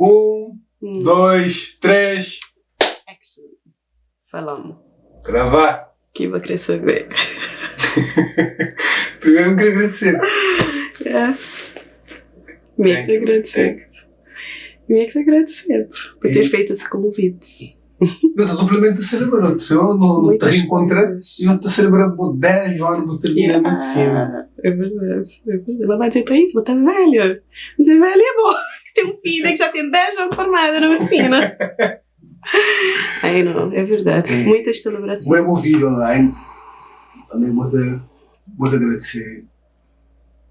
1, 2, 3. Action! Fala-m. Gravá! Ki bo kre sabe? Primeru N kre agradese. Yeah. Mi é ki ta agradese. Mi é ki ta agradese pa ter feito esse convite. Nu ta duplamenti selebra, se nu ta reenkontra i nu ta selebra bo 10 anu bu termina medisina. É verdade, é verdade. Babá dizia, Thaís, bo ta velha. N dizia, velha é bo, ki ten un filha ki já ten 10 anu formada na medisina. Ai não, é verdade. Muitas celebrações. Bo é bo vídeo online. Também bo ta, bo ta agradese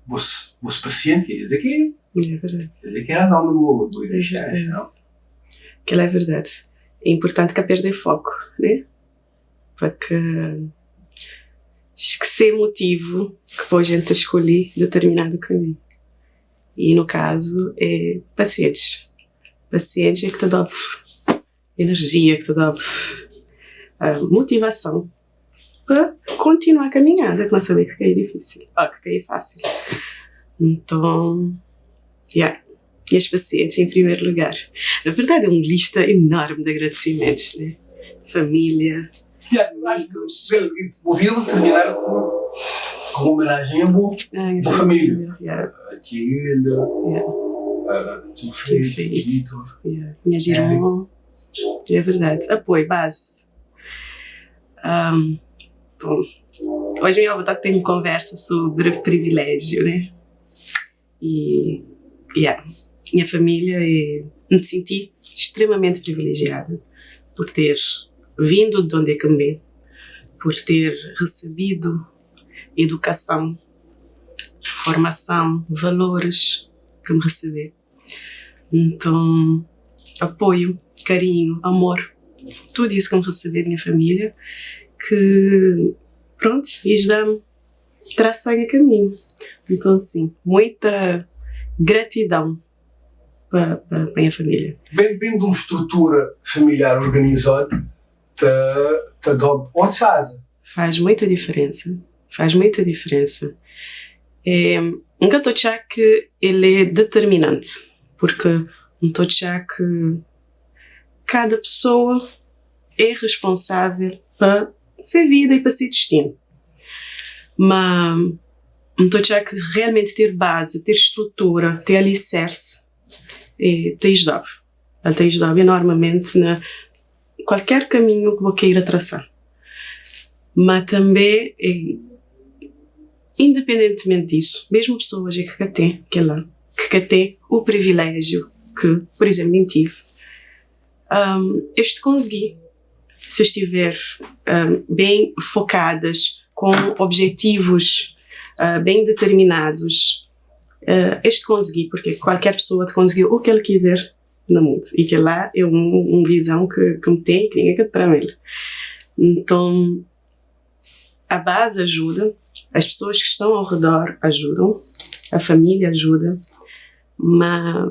bos, bos paciente. Es é ki, É verdade. es é ki é razão di bo, bo existência, não? Kel-la é verdade. É importante ka perde foku, né? Pa ka skse motivu ki poi jente ta skolhe determinadu kaminhu. I no kazu é pasientes. Pasientes é ki ta da-bu enerjia, ki ta da-bu motivason pa kontinua kaminhada, ki no sabe ki ka é difisil, ó ki ka é fásil. Nton, ya, nhas pasientes em primeru lugar. Na verdadi é un lista enormi di agradesimentus, né? Família, amigos. Bu vida ta terminadu ku un omenajen a bu família, tia Hilda, tio Fred, Vitor, Nhas irmon. É verdadi. Apoio, base. Bom, oji mi abo ta ten un konversa sobri priviléjiu, né? I, yeah, nha família é. N sinti stremamenti privilejiada pur ter vindu di undi ki N ben, pur ter resebidu edukason, formason, valoris ki N resebe. Nton, apoiu, karinhu, amor, tudu isu ki N resebe di nha família ki, prontu, es da-m trasa nha kaminhu. Nton, sin, muita gratidon pa pa nha família. Ben ben di un strutura familiar organizadu ta ta da-bu otus aza. Faz muita diferensa, faz muita diferensa. E N ka ta otxa ki el é determinanti, purki N ta otxa ki kada pesoa é responsável pa se vida i pa se distinu. Ma N ta odja ki realmenti ter bazi, ter strutura, ter alisersi e ta ijuda-bu. El ta ijuda-bu enormamenti na kualker kaminhu ki bu keira trasa. Ma tanbe independentimenti disu, mesmu pesoas ki ka ten kila, ki ka ten u privilejiu ki, pur izenplu, mi N tive, es ta konsigi se estiver bem focadas, com objetivos bem determinados, es ta konsigi, porque kualker pessoa ta konsigi o ke el kizer na mundu, i kela é un vizon ki N ten i ki ningen ka ta tra-m el. Nton, a base ajuda, as pessoas que estão ao redor ajudam, a família ajuda, ma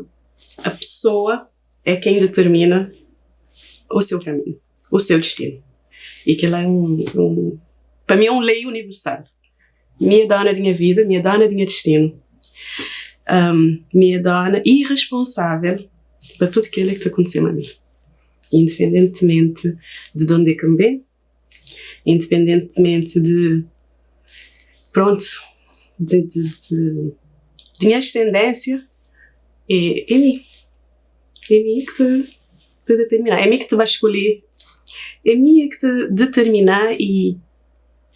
a pessoa é quem determina o seu caminho, o seu destino. E kel-la é un, un, pa mi é un lei universal. Mi é dona di nha vida, mi é dona di nha destinu. Mi é dona i responsável pa tudu kel-la ki ta kontise-m ami, independentimenti di de onde ki N ben, independentimenti di, prontu, di, di, di, di nha ascendência. É mi, é mi ki ta ta determina, é mi ki ta ba skolhe, é mi ki ta determina i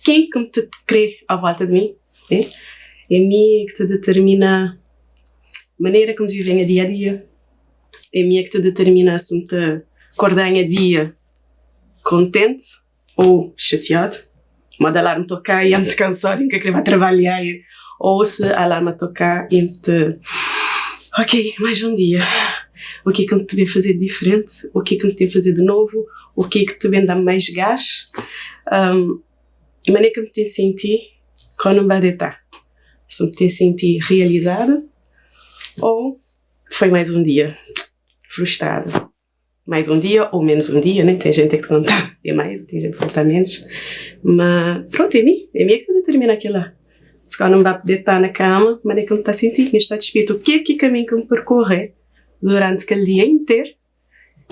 ken ki N ta kre a volta di mi, né? É mi ki ta determina manera ki N ta vive nha dia a dia, é mi ki ta determina si N ta korda nha dia kontenti ou xatiadu, moda alarma toka i N ta kansadu i N ka kre ba trabalha ou se alarma toka i N ta ok, mais um dia, o ki ki N ta ben faze di diferenti, o ki ki N ten faze di novu, o ki ki ta ben da-m mais gás, manera ki N ten sinti kóndu N ba deta, si N ten sinti realizadu ou foi mais um dia frustradu. Mais um dia ou menos um dia, né? Tem gente que conta é mais, tem gente que conta menos. Ma pronto, é mi, é mi que ta determina kila. Se ka não ba poder estar na cama, mas é que eu tá sentindo, meu estado de espírito, o que é que caminho que eu percorrer? durante kel dia interu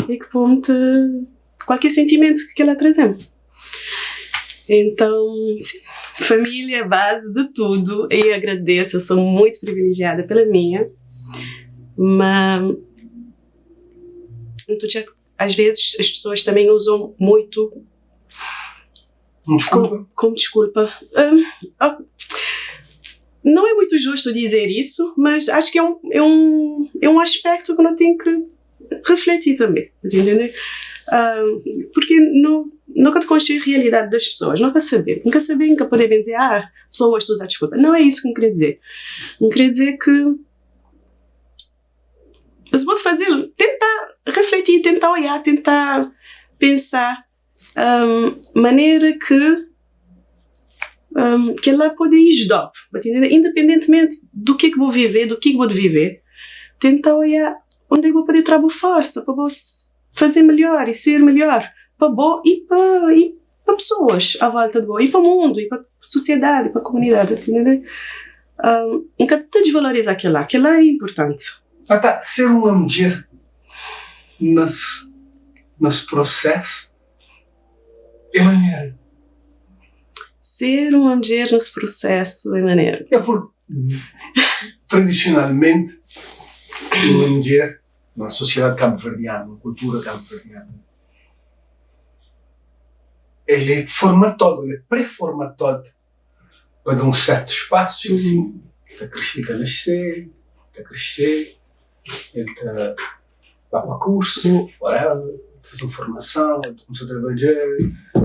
e ki pô-m ta kualker sentimentu ki kel-la traze-m. Então, sim, família é base de tudo e agradeço, eu sou muito privilegiada pela minha, ma às vezes as pessoas também usam muito Como, como desculpa. Não é muito justo dizer isso, mas acho que é um, é um, é um aspecto que não tem que refletir também, entendeu? Porque não, nunca te conhecer a realidade das pessoas, nunca saber, nunca saber, nunca poder bem dizer, ah, pessoas tu usar desculpa. Não é isso que me queria dizer. Me queria dizer que se pode fazer, tentar refletir, tentar olhar, tentar pensar manera que kel-la pode ijuda-u, bu ta intende? Independentemente do ke ki bu vive, do ki ki bu ta vive, tenta oia undi ki bu pode tra bu forsa pa bu faze melhor i ser melhor pa bo i pa i pa pesoas a volta di bo, i pa mundu, i pa sosiedadi, pa komunidadi, bu ta intende? N ka ta desvaloriza kel-la, kel-la é inportanti. Ata ser un amdjer nas nas prosesu é manera. Ser un amdjer nas prosesu é manera. É pur tradisionalmenti un amdjer na sosiedadi kabuverdianu, na kultura kabuverdianu, el é formatódu, el é pré-formatódu pa da un sertu spasu, asin, ta krese, ta nasce, ta krese, el ta ba pa kursu, whatever, el ta faze un formason, el ta kumsa trabadja,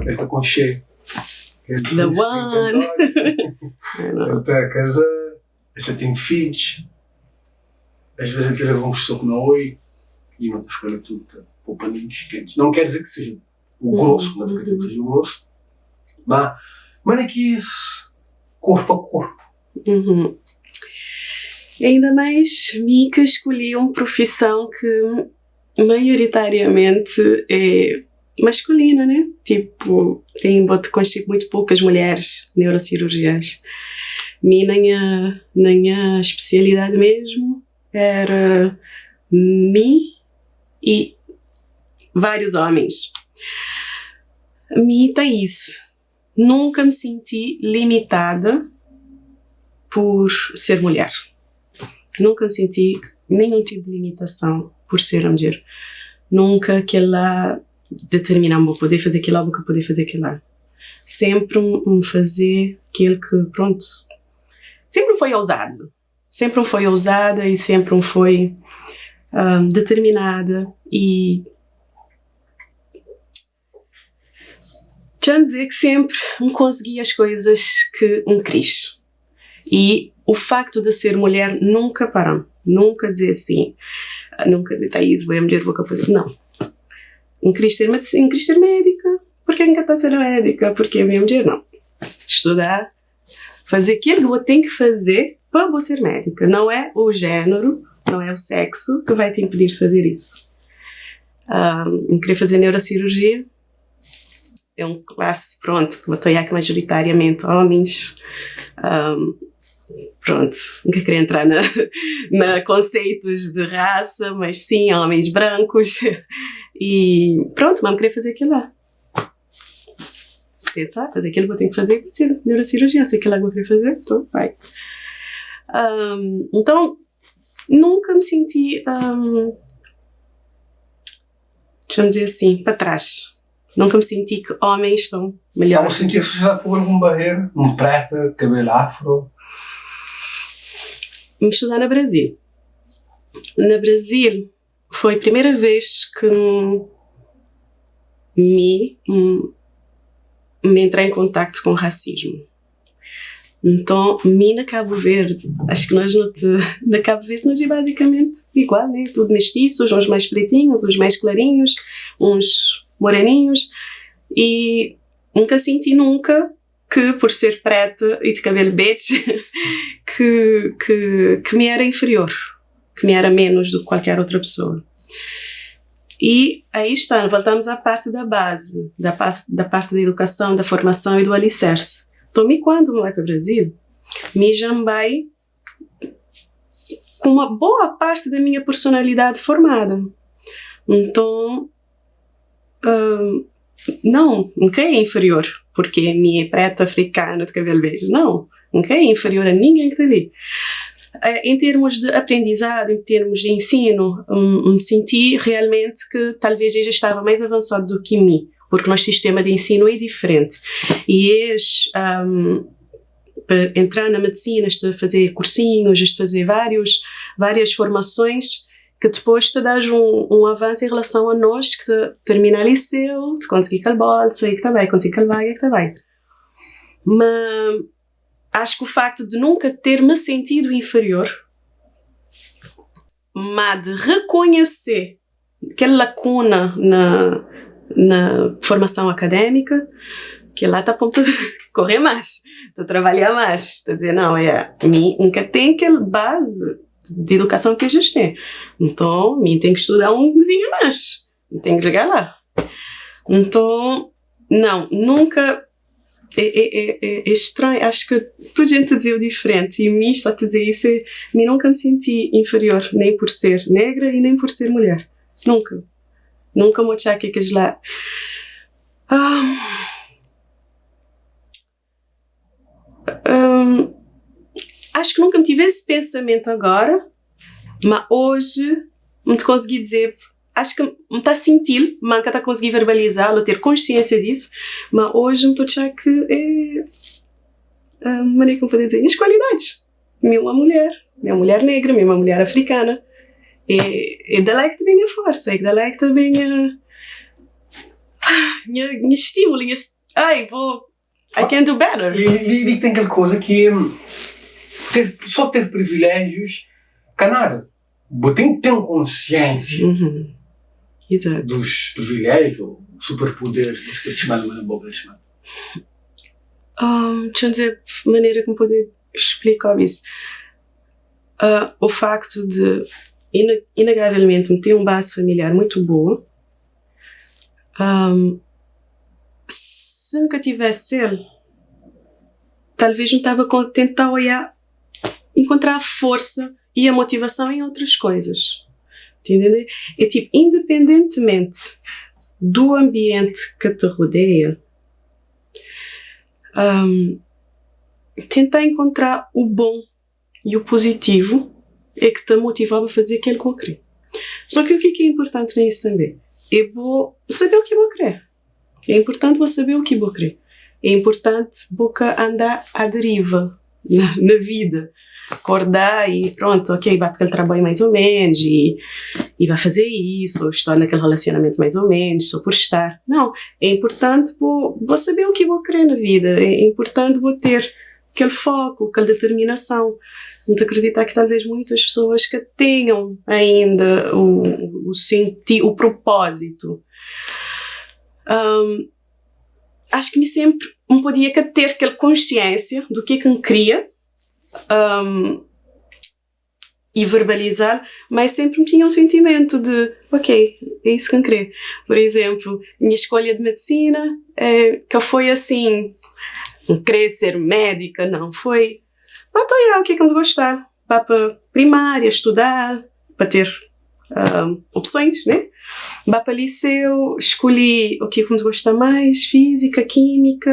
el ta konxe kel The one! El ta kaza, el ta ten fidjus, às vezes el ta leva uns soku na oi i no ta fika la tudu ta pô paninhus kentis. Não quer dizer que seja o grosso, não quer dizer que seja o grosso, ma ma é ki es korpu a korpu. Uhum. Ainda mais mi que escolhi um profissão que maioritariamente é masculina, né? Tipo, tem bote conheci muito poucas mulheres neurocirurgiãs. Mi na nha, na nha especialidade mesmo era mi e vários homens. Mi Thaís, nunca me senti limitada por ser mulher. Nunca me senti nenhum tipo de limitação por ser mulher. Nunca kel-la determina-m bo poder fazer kel-la ou bo ka poder fazer kel-la. Sempre m fazer kel que, pronto, sempre foi ousado. Sempre foi ousada e sempre foi determinada e Txa-m dizer que sempre N consegui as coisas que N quis. E o facto de ser mulher nunca para-m, nunca dizer assim, nunca dizer Thaís, bo é mulher, bo ka pode. Não. N quis ser N quis ser médica, porque N ka ta ser médica? Porque mi é mudjer? Não. Estudar, fazer aquilo que bo tem que fazer pa bo ser médica. Não é o género, não é o sexo que vai te impedir de fazer isso. N kre fazer neurocirurgia, é un klase, pronto, ki bo ta oiá ki majoritariamente homens, pronto, N ka kre entra na na konseitus de rasa, mas sim, homens brancos, e pronto, ma N kre fazer kel-la. Tenta fazer aquilo que eu tenho que fazer para ser neurocirurgiã, se é aquilo que eu queria fazer, então vai. Então, nunca me senti, deixa-me dizer assim, para trás. Nunca me senti que homens são melhores. Não senti que a sociedade pôs alguma barreira? Um preta, cabelo afro? Me estudar na Brasil. Na Brasil foi a primeira vez que me, me entrei em contacto com racismo. Então, mi na Cabo Verde, acho que nós no te, na Cabo Verde nós é basicamente igual, né? Tudo mestiços, uns mais pretinhos, uns mais clarinhos, uns moreninhos. E nunca senti nunca que por ser preta e de cabelo beige que, que, que me era inferior, que me era menos do que qualquer outra pessoa. E aí está, voltamos à parte da base, da, da parte da educação, da formação e do alicerce. Então, me quando me vai para o Brasil, me já vai ku uma boa parte da minha personalidade formada. Nton, não, N ka é inferior porque mi é preta, africana, de cabelo beige. Não, N ka é inferior a ninguém ki ta li. Em termos de aprendizado, em termos de ensino, N senti realmente que talvez eles estava mais avançado do que mi, porque nos sistema de ensino é diferente. E es, pa entra na medicina, es ta fazer cursinhos, es ta fazer vários, várias formações que depois te dás um avanço em relação a nós que ta termina liceu, te consegui kel bolsa e que ta bai, consegui kel vaga e que ta bai. Ma acho que o facto de nunca ter me sentido inferior, ma de reconhecer kel lacuna na formação académica, kel-lá ta pô-m ta correr mais, ta trabalhar mais, ta dizer, não, é, mi nka ten kel base di educação ki eles ten, nton mi ten ki studa un kuzinha mais, N ten ki txiga lá. Nton, não, nunka É, é, é, é estranho, acho que toda gente dizia diferente e mi só te dizer isso é, mi nunca me senti inferior, nem por ser negra e nem por ser mulher. Nunca. Nunca me achar que aqueles lá. Ah, acho que nunca me tive esse pensamento agora, mas hoje me te consegui dizer, acho que me tá sentir, mas nunca tá consegui verbalizar ou ter consciência disso, mas hoje me estou a achar que é a maneira como poder dizer, minhas qualidades. Mi é uma mulher, mi é uma mulher negra, mi é uma mulher africana. É dali que ta ben nha força, é dali que ta ben nha, nha estímulo, nha, ai, vou, I can do better. Li ten kel koza ki ter, só ter priviléjius ka nada. Bu ten ki ten konsiénsia Exato. dos priviléjius ou superpoderes, bu ta txoma-l manera bo ta txoma-l. Txa-m dze manera ki N pode splika-u is. O faktu de inegavelmenti N ten un bazi familiar muitu boa, si N ka tivesse el, talvez N tava tenta oiá, encontrá forsa e a motivason em outras coisas. Ta entende? É tipo, independentemente do ambiente que te rodeia, tenta encontrá o bom e o positivo é que ta motiva-bu a fazer kel ki bu kre. Só ki o ki ki é importanti na isso tanbe? É bo sabe o ki bo kre. É importanti bo sabe o ki bo kre. É importanti bo ka anda à deriva na vida. Korda e pronto, ok, ba pa kel trabalho mais ou menos e ba fazer isso, ou sta na kel relacionamento mais ou menos, só por estar. Não, é importanti bo sabe o ki bo kre na vida. É importanti bo ter kel foku, kel determinason. N ta kridita ki talvez muitas pessoas ka tenham ainda o senti, o propósitu. Acho ki mi senpri N podia ka ter kel konsiensia du ke ki N kria i verbalizal, mas senpri N tinha un sentimentu di ok, é isu ki N kre. Pur izenplu, nha skolha di medisina ka foi asin, N kre ser médika, nau, foi pa ta oiá u ke ki N ta gosta, ba pa primária studa pa ter opsões, né? Ba pa liceu, escolhi o que que me gosta mais, física, química,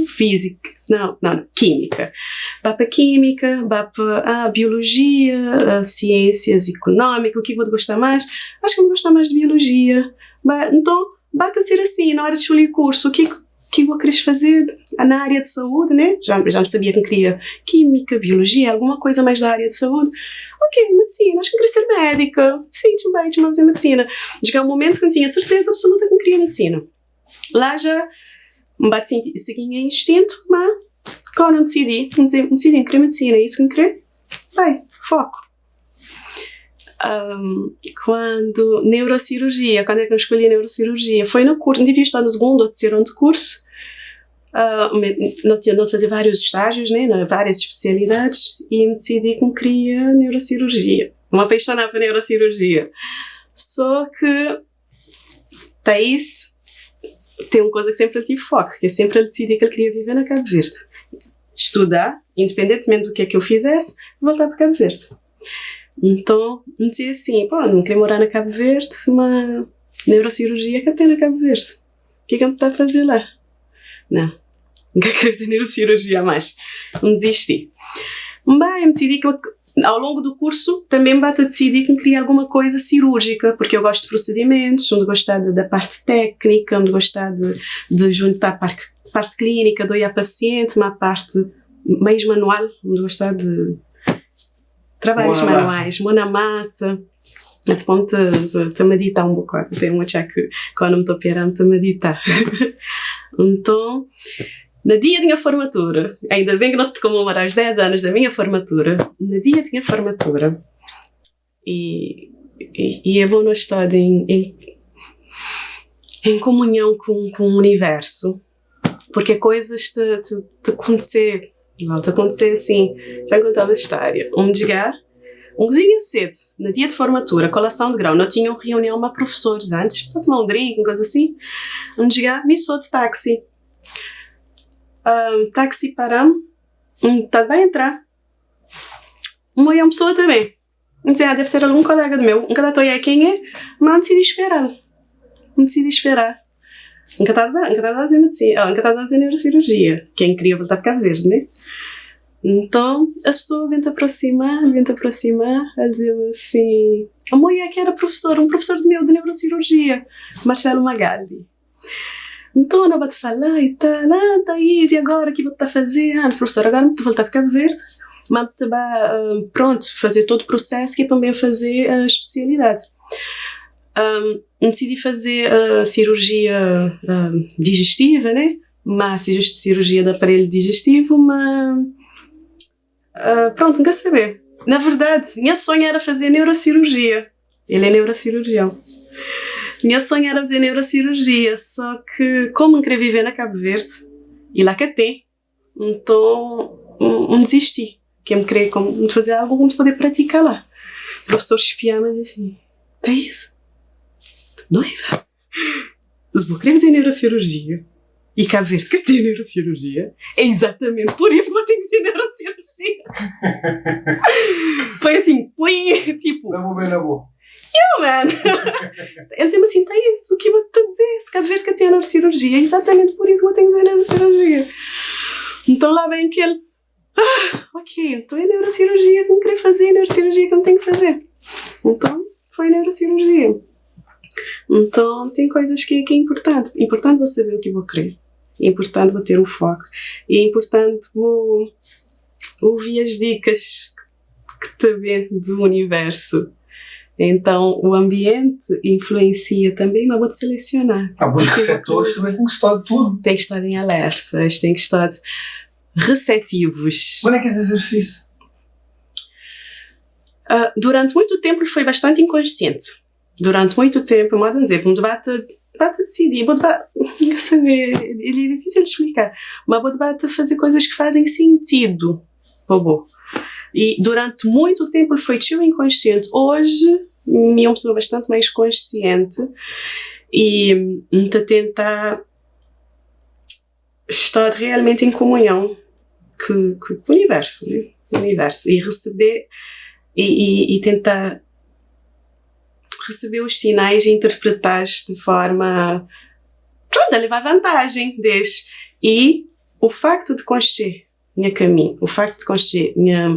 física, não, não, não, química. Ba pa química, ba pa ah, biologia, ciências económicas, o que que vou gostar mais? Acho que vou gostar mais de biologia. Ba, então, ba ta ser assim, na hora de escolher curso, o que que eu queres fazer na área de saúde, né? Já me sabia que queria química, biologia, alguma coisa mais da área de saúde. Ok, medicina, acho que queria ser médica. Sim, deixa-me bem, deixa-me fazer medicina. Chegou um momento que eu tinha certeza absoluta que queria medicina. Lá já me bate seguinha instinto, mas quando eu decidi, decidi, queria medicina, é isso que eu queria. Vai, foco. Quando neurocirurgia, quando é que eu escolhi neurocirurgia? Foi no curso, devia estar no segundo ou terceiro ano de curso. Não tinha não fazer vários estágios, né, várias especialidades, e me decidi que me queria neurocirurgia. Me apaixonava por neurocirurgia. Só que Thaís tem uma coisa que sempre tive foco, que é sempre ele decidi que ele queria viver na Cabo Verde. Estudar, independentemente do que é que eu fizesse, voltar para Cabo Verde. Nton, N dise asin, Pô, N kre mora na Kabu Verdi, ma neurosirurjia ka ten na Kabu Verdi. Ke ke N ta faze la? Nan, N ka kre faze neurosirurjia más. N dizisti. N bai, N disidi ki ao longu du kursu, tanbe N ba ta disidi ki N kria alguma koiza sirúrjika, purki eu gostu di prusedimentus, N gosta da parti téknika, N gosta di junta parti klínika, di oiá pasienti, ma parti mais manual, N gosta di trabalhus manuais, mon na masa. Nesse ponto ta medita un bokadu, ten un atxa ki kóndu N ta opera N ta medita. Nton, na dia di nha formatura, ainda ben ki no ta komemora os 10 anos da minha formatura, na dia di nha formatura, e e é bon no sta em em komunhon ku ku universu, porque coisas ta ta ta acontecer, ta acontecer assim, já N contaba es história, un dja un kuzinha sedu, na dia di formatura, kolason di grau, no tinha un reunion ma profesoris antis pa toma un drink, un koza assim, un dja mi so di taxi, taxi para-m, N ta ba entra, N oia un pesoa ta ben. N dze, ah, deve ser algun kolega di meu. N ka ta ta oiá ken é, má N disidi spera-l. N disidi spera. N ka ta ba, N ka ta ba faze medisina, oh, N ka ta ba faze neurosirurjia, ke N kria volta pa Kabu Verdi, né? Nton, es pesoa ben ta aprosima, el ben ta aprosima, el dze-m asin, N oiá ki éra profesor, un profesor di meu di neurosirurjia, Marcelo Magaldi. Nton, no ba ta fala y tal, ah, Thaís, y agora ki bu ta faze? Ah, profesor, agora N ta volta pa Kabu Verdi, ma N ta ba, prontu, faze tudu prusesu ki é pa N ben faze spesialidadi. N disidi faze sirurjia dijestiva, né, ma sirurjia di aparelhu dijestivu, ma prontu, N ka sabe. Na verdadi, nha sonhu éra faze neurosirurjia. El é neurosirurjion. Nha sonhu éra faze neurosirurjia, só ki komu N kre vive na Kabu Verdi y la ka ten, nton N dizisti. Ke N kre komu N faze algu ku N ta pode pratika la. Profesor xpia-m el dise, Thaís, doida? Se bo kre faze neurosirurjia y Kabu Verdi ka ten neurosirurjia, é izatamenti pur isu ki bo ten ki faze neurosirurjia. Foi asin, pui, tipo. Na bo ben na bo. Yeah, man! El dizem asin, Thaís, u ki bo ta dize? Se Kabu Verdi ka ten neurosirurjia, é izatamenti pur isu ki bo ten ki faze neurosirurjia. Nton la ben kel, ah, ok, nton é neurosirurjia ki N kre faze, é neurosirurjia ki N ten ki faze. Nton, foi neurosirurjia. Nton, ten koizas ki é inportanti. Inportanti bo sabe u ki bo kre, é inportanti bo ter un foku, é inportanti bo ovi as dikas ki ta ben di universu. Então, o ambiente influencia também, ma bo ta selesiona. Alguns receptores também têm que estar tudo. Tem que estar em alerta, têm que estar receptivos. Como é que é esse exercício? Durante muito tempo foi bastante inconsciente. Durante muito tempo, modo de dizer, um debate bate decidir, vou debate, não saber, é difícil de explicar, mas vou debate fazer coisas que fazem sentido, bobo. E durante muito tempo foi tão inconsciente. Hoje, me é uma pessoa bastante mais consciente e me tentar estar realmente em comunhão com, com, com o universo, né? O universo e receber e, e, e tentar receber os sinais e interpretar de forma pronto, a levar vantagem desse. E o facto de conhecer minha caminho, o facto de conhecer minha,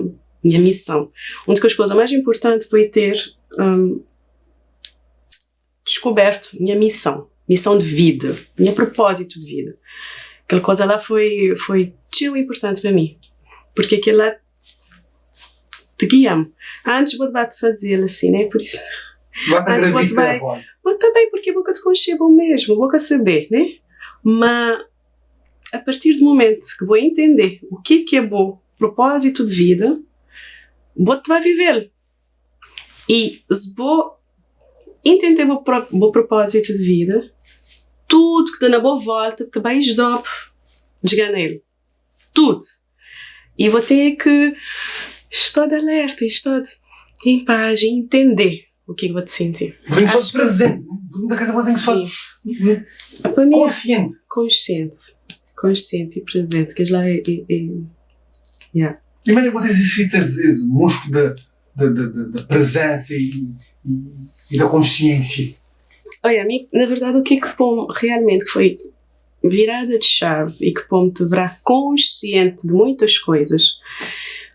minha missão. Uma das coisas mais importantes foi ter descoberto minha missão, missão de vida, meu propósito de vida. Aquela coisa lá foi, foi tão importante para mim, porque aquilo lá te guia-me. Antes vou te fazer assim, né? Por isso. Antes vou te vai. Vou também porque vou te conhecer bom mesmo, vou saber, né? Mas a partir do momento que vou entender o que que é bom propósito de vida, vou te vai viver. E se vou entender o meu propósito de vida, tudo que está na boa volta te vai ajudar a chegar nele. Tudo. E vou ter que estar de alerta, estar em paz e entender o que é que vou te sentir. Tem que estar presente. Tem que estar Para mim, consciente. Consciente. Consciente e presente. Que lá é. é, é yeah. E como é que vocês exercitam esse músculo da. Da prezensa i da konsiensia. Oia, mi, na verdadi, o ki ki pô-m realmenti ki foi virada de chave i ki pô-m ta vira konsienti de muitas coisas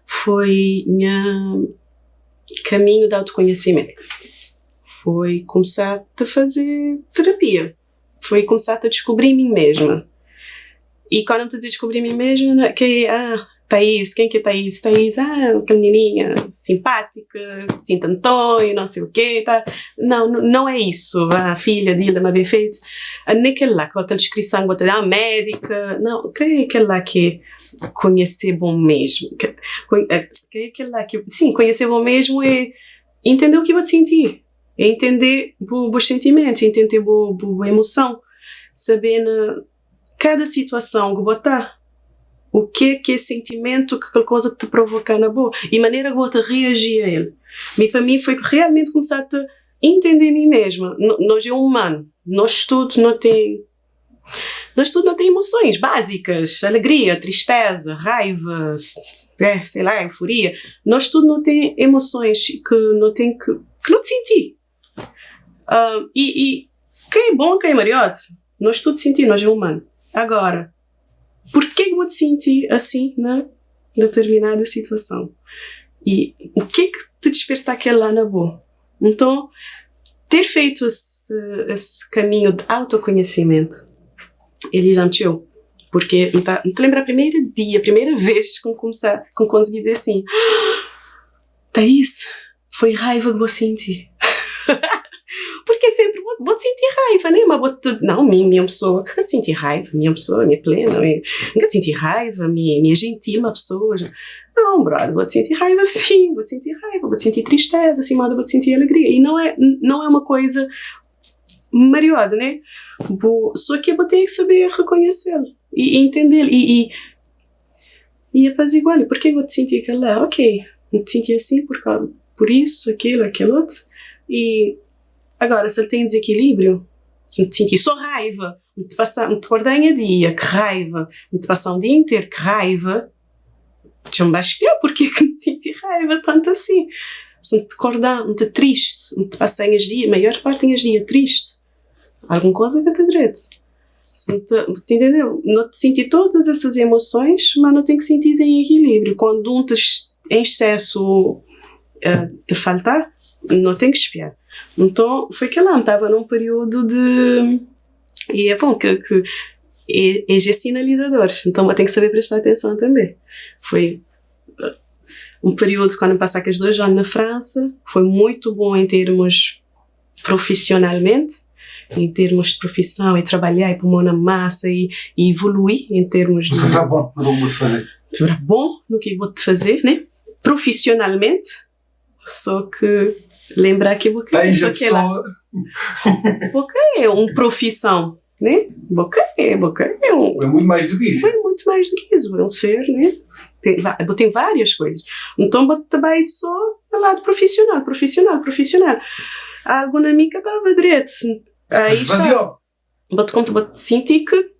foi nha kaminhu di autokonhesimentu. Foi kumsa ta faze terapia, foi kumsa ta diskubri mi mesma. I kandu N ta dize diskubri mi mesma, ke ah Thaís, ken ki é Thaís? Thaís, ah, kel minininha simpátika, Sinta António, não sei o quê, tá. Não, não é isso, ah, filha de Hilda, mas bem feito. Nem kel lá, kel descrição que bo ta da, ah, médica, não, ka é kel lá ki é conhecer bo mesmo, ka é kel lá ki, sim, conhecer bo mesmo é entender o ki bo ta sinti, é entender bo sentimentos, entender bo emoção, saber na kada situason ki bo ta, o ke ki é sentimentu ki kel koza ta provoka na bo i manera ki bo ta reaji a el. Mi pa mi foi realmenti kumsa ta intende mi mesma. Nos é umanu, nos tudu no ten nos tudu no ten emosons básikas, alegria, tristeza, raiva, sei lá, euforia. Nos tudu no ten emosons ki no ten ki no ta sinti. I i ka é bon ka é mariódi, nos tudu sinti, nos é umanu. Agora, purkê ki bu ta sinti asin na determinada situason? I u ke ki ta disperta kel-la na bo? Nton, ter feitu es es kaminhu di autokonhesimentu, el dja-m txeu, purkê N ta N ta lenbra primeru dia, primeru vês ki N kumsa, ki N konsigi dize asin, Thaís, Foi raiva ki bo sinti? Porque sempre bo, bo sinti raiva, né? Ma bo te, não, mi, mi é um pessoa que ka sinti raiva, mi é um pessoa, mi é plena, mi, mi ka sinti raiva, mi, mi é gentil uma pessoa. Não, brother, bo sinti raiva sim, bo sinti raiva, bo sinti tristeza, assim moda bo sinti alegria. E não é, não é uma coisa mariódi, né? Bo, só que bo tem que saber reconhecê-lo e entendê-lo e, e E é pas igual, porque bo ta sinti kel-la? Ok, N ta sinti asin por kau por isu, aquilo, aquel otu. E agora si el ten dizekilibriu, si N ta sinti so raiva, N ta pasa, N ta korda nha dia ku raiva, N ta pasa un dia interu ku raiva, dja-m ba spia porque ki N ta sinti raiva tantu asin. Si N ta korda, N ta tristi, N ta pasa nhas dia, maior parti nhas dia tristi, algun koza ka ta dretu. Si ta, ta entendeu? No ta sinti todas essas emoções, mas no tem que sentir em equilíbrio. Quando um te em excesso te faltar, no tem que espiar. Então, foi que lá, estava num período de. E é bom que, que é, é sinalizador, então eu tenho que saber prestar atenção também. Foi um período quando passei aqueles 2 anos na França, foi muito bom em termos profissionalmente, em termos de profissão e trabalhar e pôr mão na massa e evoluir em termos de. Será bom no que vou fazer. Será bom no que vou te fazer, né? Profissionalmente, só que lembrar que vou querer, só que lá. Porque é uma profissão, né? Porque é, porque é um. É muito mais do que isso. É muito mais do que isso, é um ser, né? Tem, tem várias coisas. Então, também só o lado profissional, profissional, profissional. Algo na mim que estava direito. Aí está. Vou-te contar, vou-te sentir que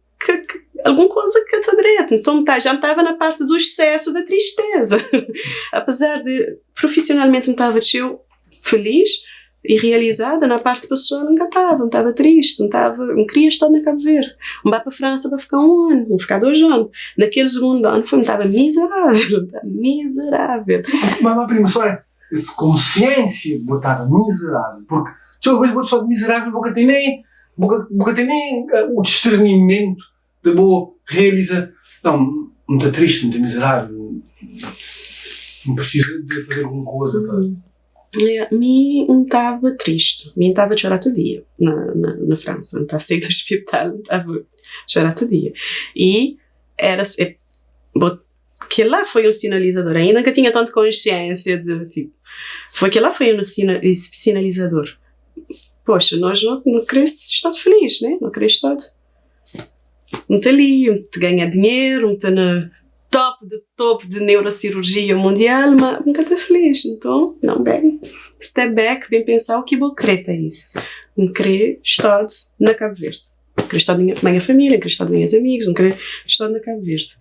alguma coisa que está direito. Então, tá, já estava na parte do excesso da tristeza. Apesar de profissionalmente me estava feliz e realizada, na parte pessoal nunca estava, não estava triste, não estava, não queria estar na Cabo Verde. Não vai para a França para ficar um ano, não ficar 2 anos. Naquele segundo ano foi, estava miserável, estava miserável. Mas, primo, só é essa consciência botava miserável, porque se eu vejo uma pessoa miserável, nunca tem nem, nunca, nunca tem nem o discernimento de boa realiza. Não, muito triste, muito miserável. Não precisa de fazer alguma coisa para. É, mi não estava triste, mi estava a chorar todo dia na França, não estava a sair do hospital, estava a chorar todo dia. E era, é, que lá foi um sinalizador, ainda que eu tinha tanta consciência de, tipo, foi que lá foi um sinalizador. Poxa, nós não queremos estar feliz, né? Não queremos estar não está ali, não te ganhar dinheiro, não está na top de topo de neurocirurgia mundial, mas nunca está feliz. Então, não, bem, step back, bem pensar o que vou querer é isso. Não querer estar na Cabo Verde. Não querer estar na minha família, não querer estar com meus amigos, não querer estar na Cabo Verde.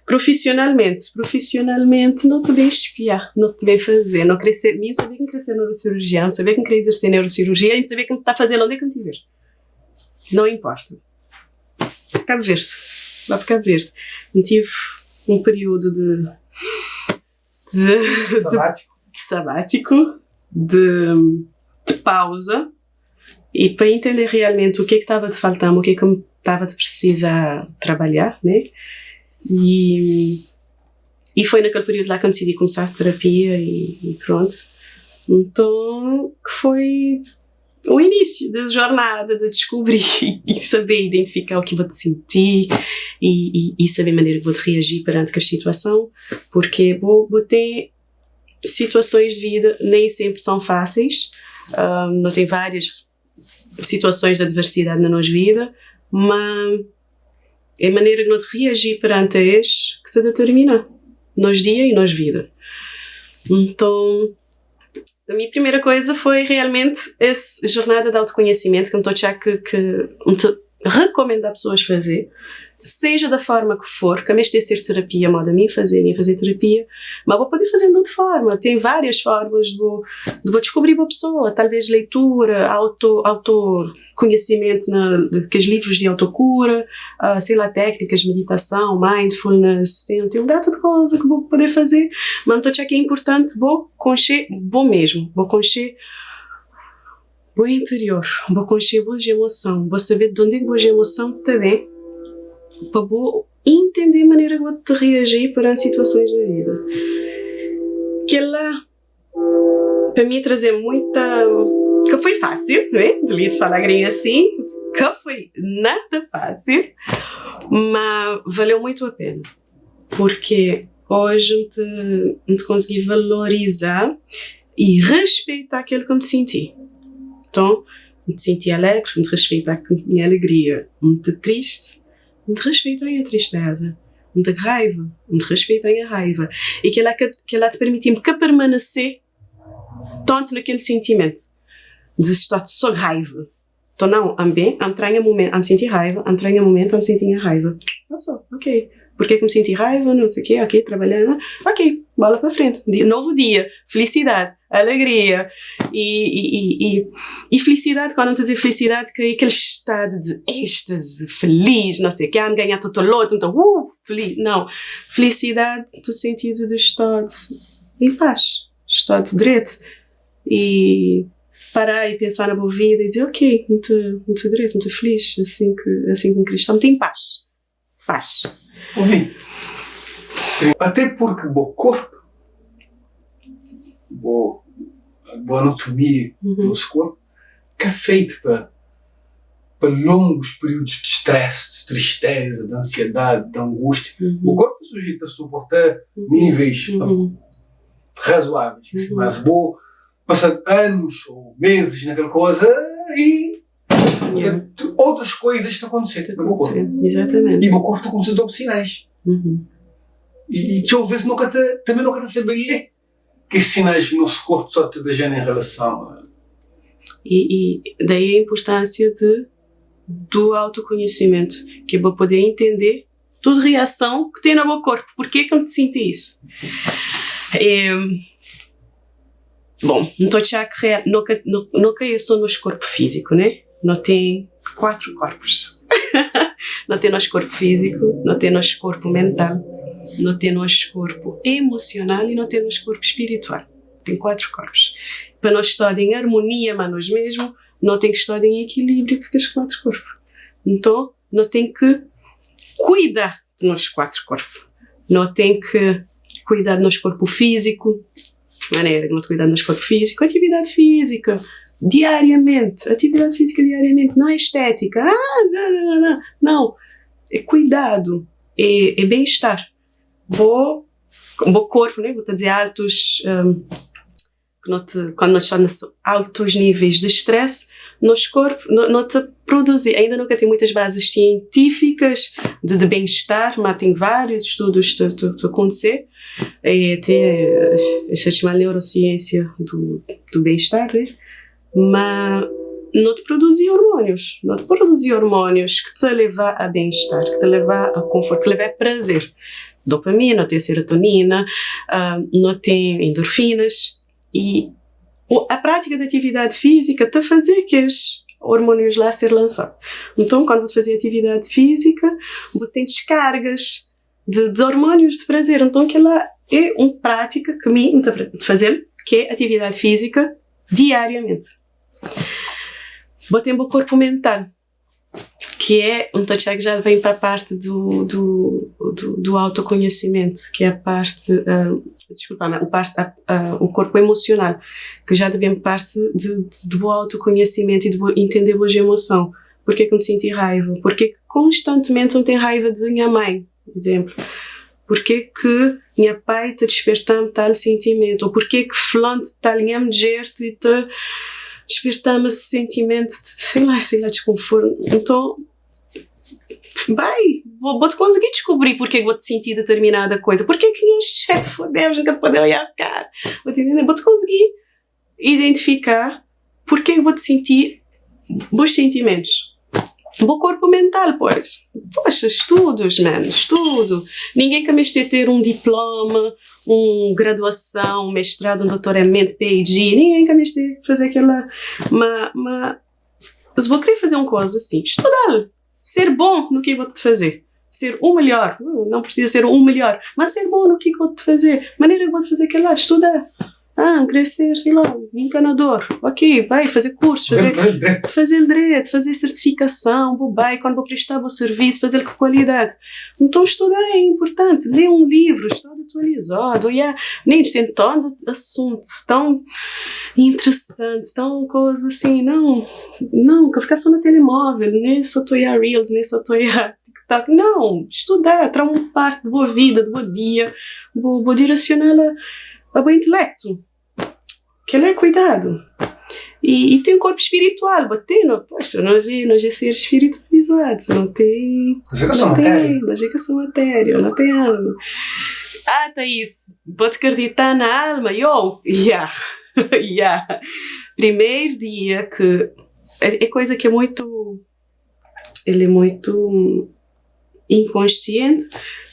Profissionalmente, profissionalmente no ta ben spia, no ta ben faze, no kre ser, mi N sabia ki N kre ser neurocirurgiã, N sabia ki N kre izerse neurocirurgia y N sabia ki N ta faze-l onde ki N tiver. Não importa. Cabo Verde, lá pa Cabo Verde. N tive um período de de Sabático. de sabático, de de pausa e pa entender realmente o que é que tava de falta-me, o que é que N tava de precisa trabalhar, né? E e foi naquele período lá que eu decidi começar terapia e e pronto. Então que foi o início da jornada de descobrir e saber identificar o que vou te sentir e, e, e saber a maneira que vou te reagir perante a situação, porque vou, vou ter situações de vida nem sempre são fáceis, não tem várias situações de adversidade na nossa vida, mas é a maneira que nós reagir perante eles que te determina nos dia e nos vida. Então, a minha primeira coisa foi realmente essa jornada de autoconhecimento que eu estou a que, que te recomendo a pessoas fazer, seja da forma que for, que a de ser terapia, moda a mim fazer terapia, mas vou poder fazer de outra forma. Tem várias formas de vou, de vou descobrir uma pessoa, talvez leitura, auto, autoconhecimento, na, aqueles livros de autocura, sei lá, técnicas, meditação, mindfulness, tem um data de coisa que vou poder fazer, mas estou a que é importante, vou conhecer, vou mesmo, vou conhecer o interior, vou conhecer boas emoção, vou saber de onde é que boas emoção também, para vou entender a maneira que vou te reagir perante situações da vida. Que ela, para mim, trazer muita. Que foi fácil, né? De lhe falar assim, que foi nada fácil, mas valeu muito a pena. Porque hoje me te consegui valorizar e respeitar aquilo que eu me senti. Então, me senti alegre, me respeitar a minha alegria. Muito triste, me respeitar a minha tristeza. Muita raiva, me respeitar a minha raiva. E que ela te permitiu-me que permanecer tanto naquele sentimento de estar só raiva. Então, não, am bem, am traia momento, am sentir raiva, am traia momento, am sentir raiva. Passou, ok. Por que que me senti raiva? Não sei o quê, ok, trabalhando, ok, bola para frente. Dia, novo dia, felicidade, alegria. E, e, e, e, felicidade, quando não estou a dizer felicidade, que é aquele estado de êxtase, feliz, não sei o quê, ah, me ganhar todo loto, então, feliz. Não. Felicidade no sentido de estar em paz, estar de direito. E parar e pensar na boa vida e dizer, ok, muito, muito direito, muito feliz, assim que um cristão, muito em paz. Paz. Ouvi. Até porque o corpo, boa, boa anatomia do nosso corpo, que é feito para longos períodos de stress, de tristeza, de ansiedade, de angústia. O corpo é sujeito a suportar níveis razoáveis. Mas vou passar anos ou meses naquela coisa e outras coisas estão acontecendo no meu corpo. Exatamente. E o meu corpo está começando a dar sinais. E deixa eu ver se nunca te, também nunca te saber ler que sinais que o nosso corpo só te deixando em relação a... E daí a importância do autoconhecimento, que é para poder entender toda reação que tem no meu corpo. Por que que eu me sinto isso? É, bom, não estou a que nunca, nunca eu sou nosso corpo físico, né? Não tem 4 corpos. Não tem nosso corpo físico, não tem nosso corpo mental, não tem nosso corpo emocional e não tem nosso corpo espiritual. Tem 4 corpos. Para nós estar em harmonia com nós mesmos, não tem que estar em equilíbrio com os 4 corpos. Então, não tem que cuidar dos nossos 4 corpos. Não tem que cuidar do nosso corpo físico, maneira de não cuidar do nosso corpo físico, atividade física, diariamente, atividade física diariamente, não é estética, ah, não, não, não, não, não, é cuidado, é bem-estar. Bom corpo, né? Vou te dizer altos, quando nós estamos altos níveis de stress, nosso corpo não te produz, ainda nunca tem muitas bases científicas de bem-estar, mas tem vários estudos de acontecer, e tem esta chamada neurociência do bem-estar, né? Mas não te produz hormônios, não te produz hormônios que te levam a bem-estar, que te levam a conforto, que te levam a prazer. dopamina, nu ten serotonina, nu ten endorfinas y a prátika di atividadi fízika ta faze kes hormônius la ser lansadu. Nton, kandu bu ta faze atividadi fízika, bu ten diskargas di hormônius di prazer. Nton, kel-la é un prátika ki mi N ta faze-l, ki é atividadi fízika diariamenti. Bu ten bu korpu mental. Ki é un ta txá ki já vem pa parte do do do autoconhecimento, ki é a parte desculpa o parte o corpo emocional, ki já ta bem parte de de bo autoconhecimento e de bo entender bos emoção, porque que N sinti raiva, porque que constantemente N ten raiva de nha mãe, exemplo, porque que nha pai ta desperta-m tal sentimento, ou porque que flan de tal nha mudjer ti ta desperta-m esse sentimento de sei lá, sei lá, desconforto. Nton, bai, bo bo ta konsigi diskubri porque que bo ta sinti determinada koisa, porque que nha xefe, oh Deus, N ka pode oiá kara, bo ta intende? Bo ta konsigi identifika porque que bo ta sinti bus sentimentus. Bo korpu mental, pois. Poxa, estudos, man, estudo. Ninguém ka meste ter um diploma, um graduação, um mestrado, um doutoramento, PhD, ninguém ka meste fazer aquela. Ma, ma, se bo kre fazer um koza assim, estudal! Ser bom no que bo ta fazer. Ser o melhor, não precisa ser o melhor, mas ser bom no que bo ta fazer. Manera ki bo ta fazer kel-la, studa. Ah, N kre ser, sei lá, encanador. Ok, bai fazer kursu, fazer, faze-l dretu, faze sertifikason, bu bai, kandu bu presta bu sirvisu, faze-l ku kualidadi. Nton, studa é inportanti. Lê un livru, sta atualizadu, oia, nen ten tantu asuntu tãu interesanti, tãu koza asin, nau, nau, ka fika so na telemóvel, nen so ta oia reels, nen so ta oia tiktok, nau, studa, tra un parti di bo vida, di bo dia, bu bu direcional a a bo intelektu, kel-la é kuidadu. I i ten korpu spiritual, bo ten, no, poxa, nos é, nos é seres spiritualizadu, no ten, Nos é ka só no matéria. ten, nos é ka só matéria, no ten alma. Ah, Thaís, bo ta kridita na alma? Yo, ya, ya. Primeru dia ki, é koza ki é muitu. El é muito inconsciente,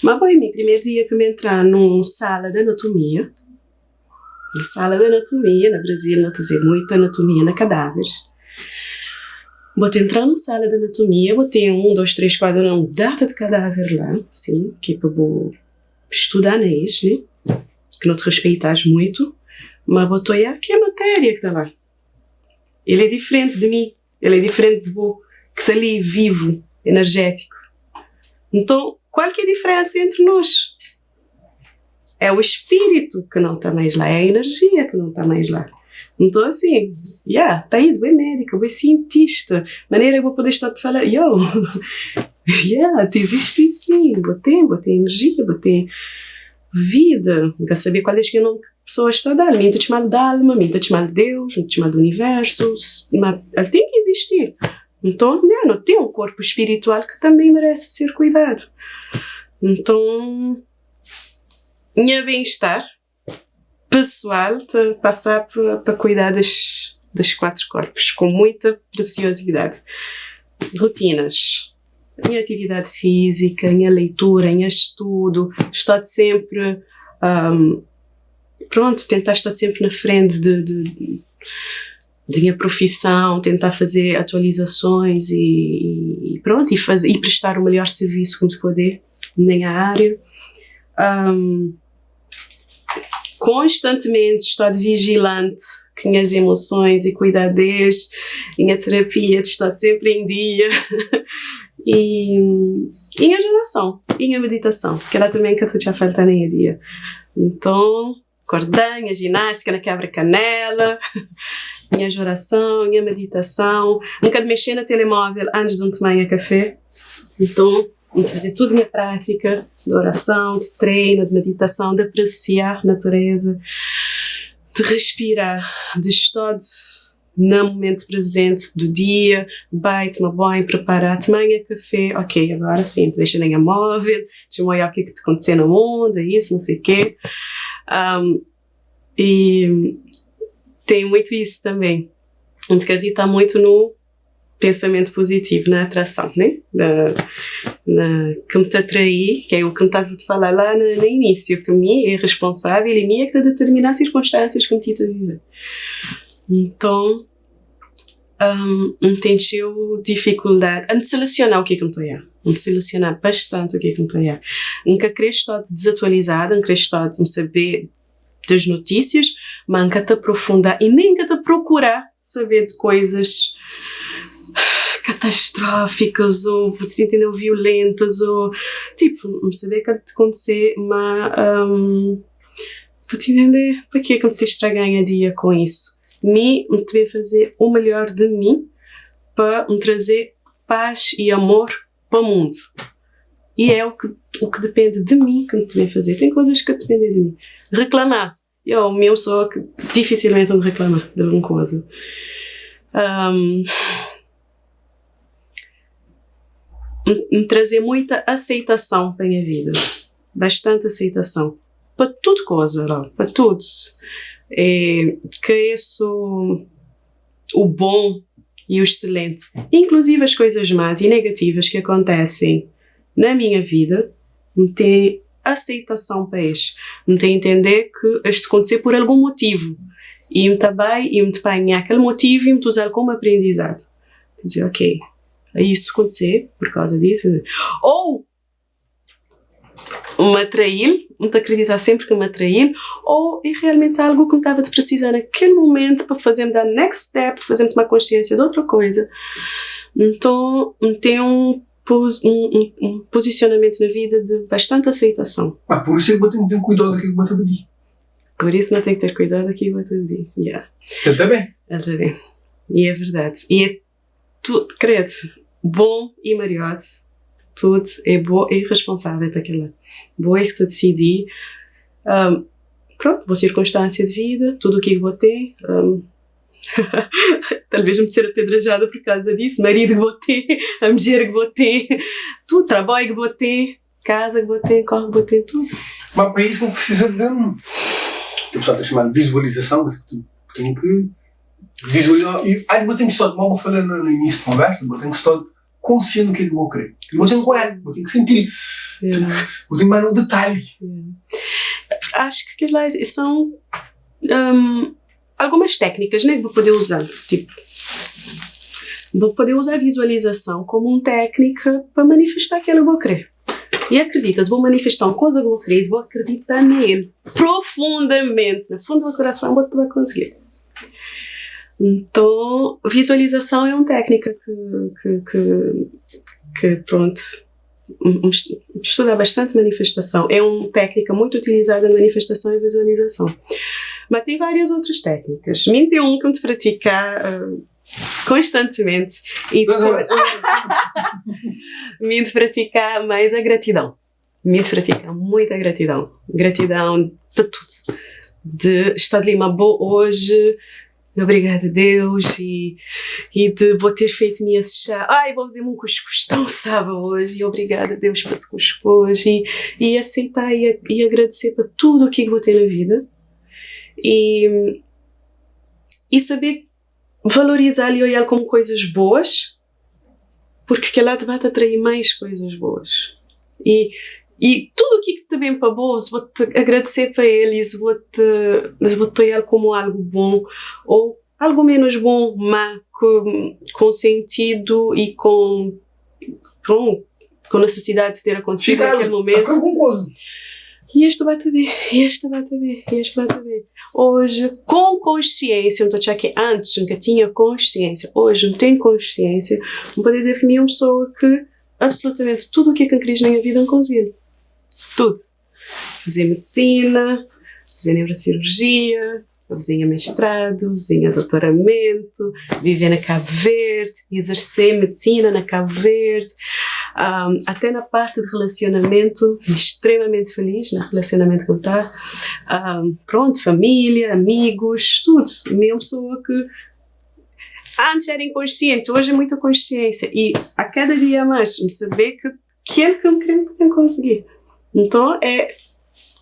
ma bai mi primeiro dia que mi entra num sala de anatomia, num sala de anatomia na Brasil no ta faze muita anatomia na cadáveres, bo ta entra num sala de anatomia bo tem um, dois, três, quatro, um data de cadáver lá, sim, que é pa bo studa na es, né, que no ta respeitas muito, ma bo ta oiá que é matéria que ta lá, el é diferente de mi. El é diferenti di bo ki sta li vivu, enerjétiku. Nton, kual ki é diferensa entri nos? É o spiritu ki não ta mais la, é a enerjia ki não ta mais la. Nton, asin, ya, Thaís, bo é médika, bo é sientista, manera ki bo pode sta ta fala, yo, ya, ta izisti sin, bo ten, bo ten enerjia, bo ten vida. N ka sabe kual es ki é nomi ki. Pesoas ta da-l, mi N ta txma-l di alma, mi N ta txma-l di Deus, mi N ta txma-l di universu, ma el ten ki izisti. Nton, nha, no ten un korpu spiritual ki tanbe merese ser kuidadu. Nton, nha ben-estar pesoal ta pasa pa kuida des des 4 korpus ku muita presiosidadi. Rotinas, nha atividadi fízika, nha leitura, nha studu, sta senpri prontu, tenta sta senpri na frenti di di di nha profisão, tenta faze atualizasons i prontu, i faze i presta o melhor sirvisu ki N pode na nha área. Konstantimenti sta vigilante ku nhas emosões i kuida des, nha terapia di sta senpri em dia i i nha orason i nha meditason, kila tanbe ka ta txa falta na nha dia. Nton, korda, nha jinástika na kebra kanela, nha orason, nha meditason, N ka mexe na telemóvel antis di N toma nha kafé, nton. N ta faze tudu nha prátika di orason, di treinu, di meditason, di apresia natureza, di respira, di stod na mumentu prezenti du dia, bai tuma banhu, prepara, tuma nha kafé, ok, agora sim, N ta mexe na nha móvel, dja-m oiá o ke ki ta kontise na mundu, isu, não sei o ke. I ten muitu isu tanbe, N ta kridita muitu no. pensamentu puzitivu, na atrason, né? Na, na ki N ta atrai, ki é u ki N tava ta fala la na na inísiu, ki mi é responsável i mi é ki ta determina sirkunstânsias ki N ti ta vive. Nton, N ten txeu difikuldadi, N selesioná u ki ki N ta oiá, N selesioná bastanti u ki ki N ta oiá. N ka kre sta dizatualizada, N kre sta N sabe das notícias, ma N ka ta aprofundá i nen N ka ta prokurá saber de coisas catastróficas ou entendeu, violentas ou tipo, N saber ka ta acontecer ma pa ti entender pa ke ki N ta estraga nha dia com isso. Mi N ta ben fazer o melhor de mi pa N trazer paz e amor pa mundu. E é o que, o que depende de mim que N ta ben fazer. Tem coisas que ka depende de mi. Reclamar, eu mi é un pessoa que dificilmente N reclama de algun coisa. N trazer muita aceitação pa nha vida, bastante aceitação pa tudo coisa, pa tudo. É, ka é so o bom e o excelente, inclusive as coisas más e negativas que acontecem na minha vida, N ten aceitação pa es. N ten entender que es acontecer por algum motivo e N ta bai e N ta panha aquele motivo e N ta usal como aprendizado. Dizer, ok, isso acontecer por causa disso. Ou N atraí-l, N ta akredita sénpri ki N atraí-l, ô é realmenti algu ki N tava ta presiza na kel momentu pa faze-m da next step, pa faze-m toma konsiénsia di otra koza. Nton, N ten un un pozisionamentu na vida di bastanti aseitason. Ma pur isu é ki bo ten ki ten kuidadu ki bo ta pidi. Pur isu no ten ki ter kuidadu ki bo ta pidi, yeah. El ta ben. El ta ben. E é verdadi. E é Tu, kredu, bon i mariód, tud é bo é responsável pa kel-la. Bo é ki ta disidi, prontu, bo sirkunstánsia di vida, tudu ki bo ten, talvês N ser apedrejada pur kauza disu, maridu ki bo ten, amdjer ki bo ten, tudu, trabóiu ki bo ten, kaza ki bo ten, kóre ki bo ten, tudu. Ma pa isu bu precisa de un, ke pessoal ta chama de visualização, tu tem que Visualiza e aí bo ten ki sta, mo bo fala na início di conversa, bo ten ki sta consciente do ke ki bo kre. E bo ten ki oia, bo ten ki senti, bo ten ki manda un detalhe. Acho que kel lá são algumas técnicas, né, que bo pode usa, tipo, bo pode usa visualização como um técnica pa manifesta kel ki bo kre. E acredita, se bo manifesta um coisa que bo kre, se bo acredita na el profundamente, na fundo do bo coração, bo ta conseguir. Nton, visualização é um técnica que que que que pronto, N studa bastante manifestação, é um técnica muito utilizada manifestação e visualização. Ma tem várias outras técnicas. Mi tem um que N ta pratica constantemente e depois mi N ta pratica mais a gratidão. Mi N ta pratica muita gratidão. Gratidão pa tudo. De sta li ma bo hoje, obrigada Deus e e de bo ter feito mi esse chá. Ai, bo faze-me um cuscuz tão sabe hoje e obrigada Deus pa esse cuscuz e e aceitar e e agradecer pa tudo o ki bo tem na vida e e saber valorizá-l e oiá-l como coisas boas, porque kel-lá te ba ta atraí mais coisas boas. E, e tudo o ki te ben pa bo, se bo te agradecê pa el e se bo te, se bo te oiá-l como algo bom ou algo menos bom, má ku, com sentido e com, com, com necessidade de ter acontecido Fica, naquele momento. fica algum coisa. E este bate bem, e este bate bem, e este bate bem. Hoje, com consciência, não estou a dizer que antes nunca tinha consciência, hoje não tenho consciência, não pode dizer que mim é uma pessoa que absolutamente tudo o que é que eu queria na minha vida eu consigo. Tudo. Fazer medicina, fazer neurocirurgia, fazer mestrado, fazer doutoramento, viver na Cabo Verde, exercer medicina na Cabo Verde, até na parte de relacionamento, extremamente feliz no relacionamento que eu tá. Pronto, família, amigos, tudo. É uma pessoa que antes era inconsciente, hoje é muita consciência e a cada dia mais me saber que aquilo que eu queria também conseguir. Então é.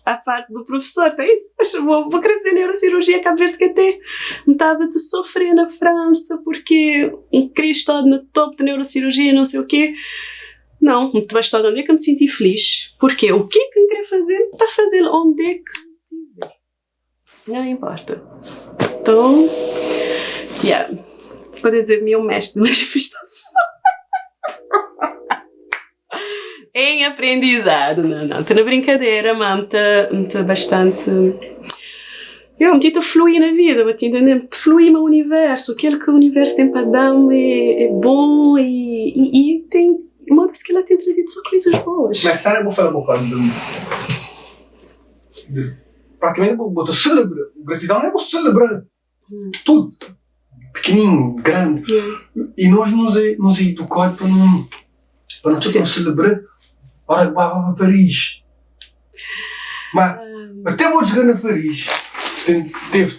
A parte do professor, tá isso? Poxa, vou querer fazer neurocirurgia, Cabo Verde que até estava a sofrer na França porque um queria estar no topo de neurocirurgia, não sei o quê. Não, tu vais estar onde é que eu me senti feliz. Porque o que é que eu queria fazer, está a fazer onde é que eu Não importa. Então, yeah. Poder dizer meu mestre de manifestação. Em aprendizado, não, não. Estou na brincadeira, mas estou bastante. Eu me a fluir na vida, vou te entender, fluir no universo. Aquilo que o universo tem para dar é bom e tem. Moda-se que ela tem trazido só coisas boas. Mas sabe, eu vou falar um bocado de praticamente vou celebrar. Gratidão é vou celebrar tudo. Pequenino, grande. E nós nos educamos para não celebrar. Ora, vá para Paris. Mas até vou chegar a Paris. Teve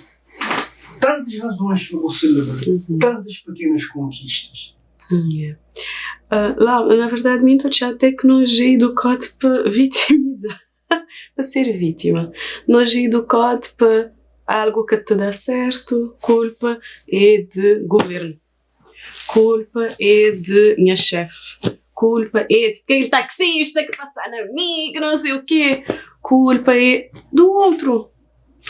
tantas razões para você celebrar. Tantas pequenas conquistas. Yeah. Lá, na verdade, minto já tecnologia educado para vitimizar, para ser vítima. Nós é educado para algo que te dá certo, culpa é de governo. Culpa é de minha chefe. Culpa é de aquele taxista que passa na mim, que não sei o quê. Culpa é do outro.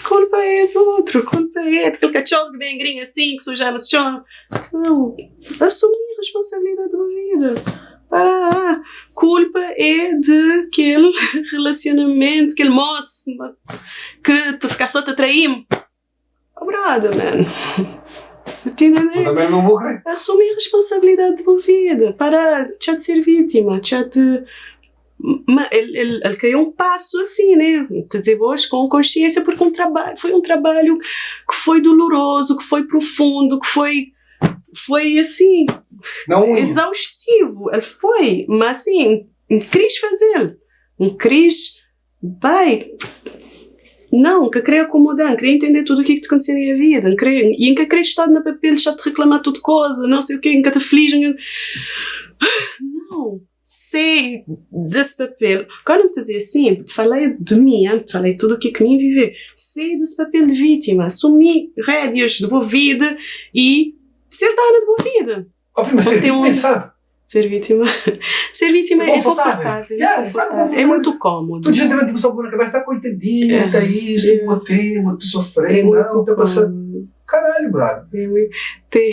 Culpa é do outro. Culpa é daquele cachorro que vem gringa assim, que suja no chão. Não. Assumir a responsabilidade da vida. Ah, culpa é de aquele relacionamento, aquele moço que te fica só te atrair. Oh, brother, man. Também não vou crer. Assumir a responsabilidade da vida. Para deixar de ser vítima, deixar de. Ele caiu um passo assim, né? Te dizer hoje com consciência, porque um trabalho, foi um trabalho que foi doloroso, que foi profundo, que foi assim, não, exaustivo. Ele foi, mas assim, não quis fazer. Não quis, vai. Não, que queria acomodar, não queria entender tudo o que te aconteceu na minha vida, não queria, e nunca queria estar na papel, deixar de reclamar tudo coisa, não sei o quê, nunca te feliz. Não, sei desse papel. Quando eu te dizia assim, te falei de mim, te falei tudo o que é que me viver. Sei desse papel de vítima, assumir rédeas de boa vida e ser dona de boa vida. Oh, prima, ser vítima, sabe? Ser vítima. Ser vítima é confortável. Yeah, é, confortável. É muito cômodo. Tu gente também tipo, na cabeça, coitadinha, tá isso, yeah. Vou te sofrer, é não, tá passando. Caralho, brother. É, tem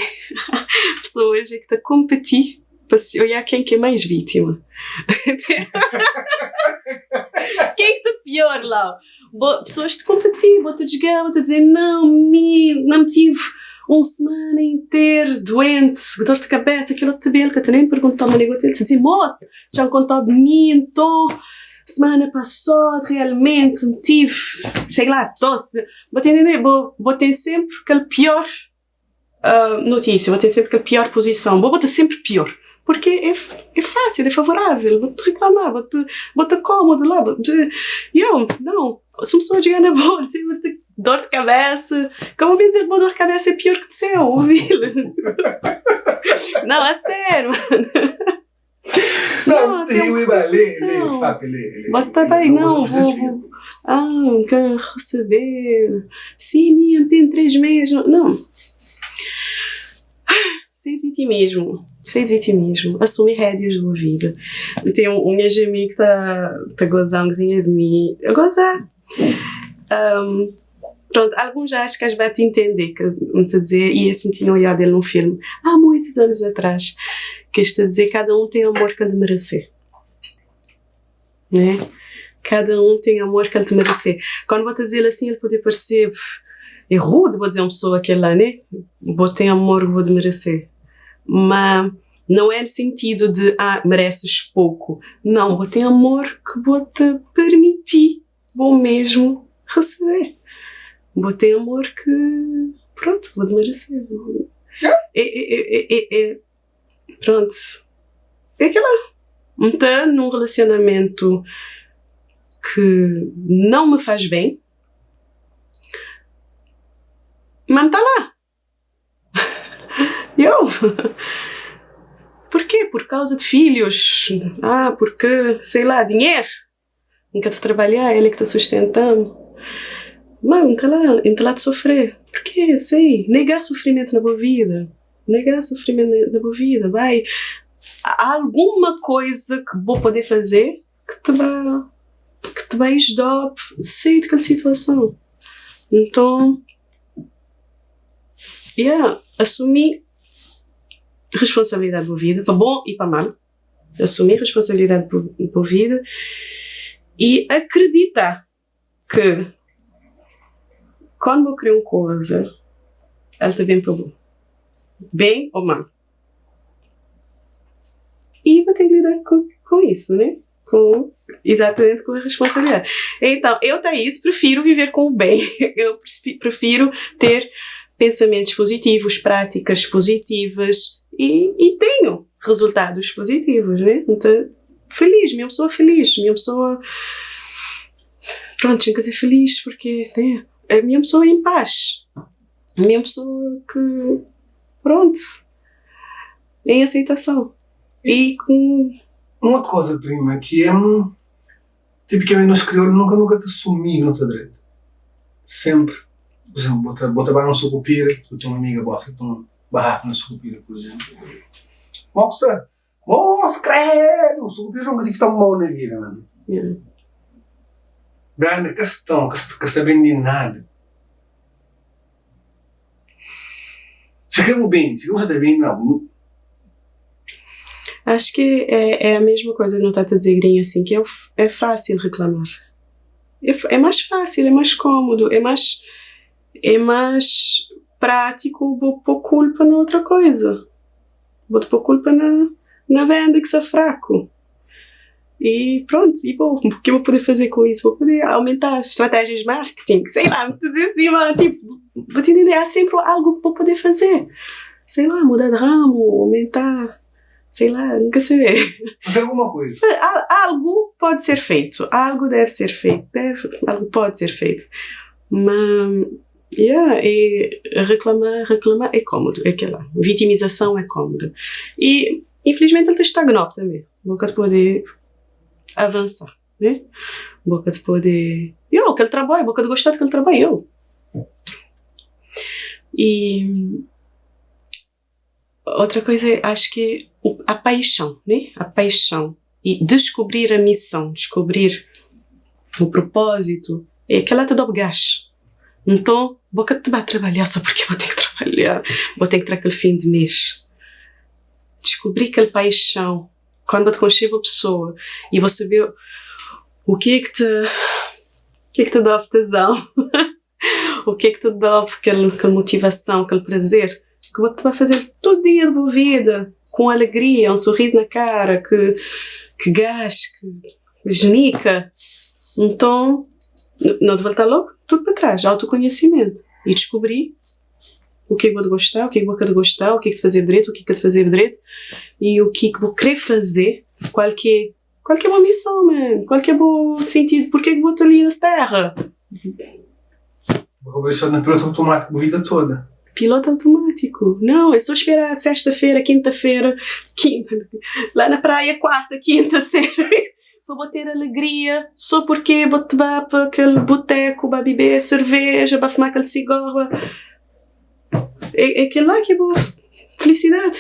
pessoas que te competir para se olhar quem que é mais vítima. Quem que te pior lá? Pessoas te competir, vou-te desgar, vou-te dizer, não, não tive uma semana inteira doente, dor de cabeça, aquilo te bem, que eu nem perguntou ao negócio, ele disse, moço, já me contou de mim, então, semana passada, realmente, tive, sei lá, tosse. Vou entender, vou ter sempre aquela pior notícia, vou ter sempre aquela pior posição, vou botar sempre pior. Porque é fácil, é favorável, vou-te reclamar, vou-te cômodo lá. Eu, não, se uma pessoa chegar na boa, sempre te dor de cabeça. Como ouvi dizer que dor de cabeça é pior que de céu, ouvi. Não, é sério, mano. Não, assim, eu, ele, de facto, ele. Bota bem, não, vou. Ah, quero receber. Sim, minha, tem 3 meses. Não. Sem vitimismo. Sem vitimismo. Assumir rédeas da vida. Tem um meu amigo que está tá gozando de mim. A gozar. Pronto, alguns já acho que as vai te entender, que me te dizer, e assim tinha olhado dele num filme há muitos anos atrás, que isto a dizer, cada um tem amor que lhe merecer. Né? Cada um tem amor que lhe merecer. Quando vou te dizer assim, ele pode parecer é rude, vou dizer uma pessoa que lá, né? Vou ter amor, vou te merecer. Mas não é no sentido de, ah, mereces pouco. Não, vou ter amor que vou te permitir, vou mesmo receber. Vou ter amor que, pronto, vou te merecer. Pronto. É aquilo lá. Então, num relacionamento que não me faz bem, mas está lá. Eu? Por quê? Por causa de filhos. Ah, porque, sei lá, dinheiro. N ka ta trabalha, el é ki ta sustenta-m. Má N ta la, N ta la ta sofrê. Purkê? Sei, nega sufrimentu na bo vida, nega sufrimentu na bo vida. Bai, alguma koza ki bo pode faze ki ta ba, ki ta bai juda-u sai di kel situason. Nton, ya, asumi responsabilidadi di bo vida, pa bon i pa mal. Asumi responsabilidadi bu vida i akredita ke kóndu bu kre un koza el ta ben pa bo, ben ô mal. I bu ten ki lida ku isu, ne? Ku izatamenti ku responsabilidadi. Então, eu, Thaís, prefiro viver com o bem. Eu prefiro ter pensamentos positivos, práticas positivas e, e tenho resultados positivos, né? Então, feliz, minha pessoa feliz, minha pessoa. Pronto, tinha que ser feliz porque né? É a minha pessoa em paz, a minha pessoa que. Pronto, em aceitação. E com. Un otu koza, prima, ki é tipicamente nos kriolu nunka nunka ta asumi ki no ta dretu. Sempri, pur izemplu, bo ta bo ta ba na un sukupira, bu ten un amiga bo ta un barrafa na sukupira, pur izemplu. Mo ku sta? Mos kredu! Sukupira nunka tive tão mau na vida, mano. Branda ka sta ka sta bende nada. Si ka bu bende, si ka bu sa ta bende, não. Acho que é, é a mesma coisa que não está a dizer, Grinha, assim, que é, é fácil reclamar. É, é mais fácil, é mais cômodo, é mais prático vou pôr culpa na outra coisa. Vou te pôr culpa na, na venda que está fraco. E pronto, e bom, o que eu vou poder fazer com isso? Vou poder aumentar as estratégias de marketing, sei lá, vou dizer assim, mas, tipo, vou te entender, há sempre algo que vou poder fazer. Sei lá, mudar de ramo, aumentar, sei lá, nunca sei. Fazer alguma coisa. Algo pode ser feito, algo deve ser feito, deve, algo pode ser feito. Mas, yeah, e reclamar, reclamar é cômodo, é aquela vitimização é cômoda. E, infelizmente, ele estagnou também. Boka de poder avançar, né? Boka de poder. Eu, aquele trabalho, boka de gostar daquele trabalho, eu. E outra coisa, acho que a paixão, né? A paixão. E descobrir a missão, descobrir o propósito, é aquela te dá gás. Então, boca te vai trabalhar só porque vou ter que trabalhar, vou ter que ter aquele fim de mês. Descobrir aquela paixão, quando te conhecer a pessoa e você vê o que é que te, o que é que te dá tesão, o que é que te dá aquela, aquela motivação, aquele prazer, que te vai fazer todo dia de boa vida, com alegria, um sorriso na cara, que, que gás, que genica. Então, não te voltar logo, tudo para trás, autoconhecimento. E descobrir o que é que vou gostar, o que é que vou querer gostar, o que é que te fazer direito, o que é que te fazer direito e o que é que vou querer fazer, qual que é, qual que é a boa missão, man? Qual que é o bom sentido, porquê que vou estar ali nessa terra? Vou só no piloto automático a vida toda. Piloto automático. Não, é só esperar sexta-feira, quinta-feira, quinta, lá na praia, quarta, quinta, sexta, para vou ter alegria, só porque vou te para aquele boteco, para beber cerveja, para fumar aquele cigarro. É, é aquele lá que é boa felicidade.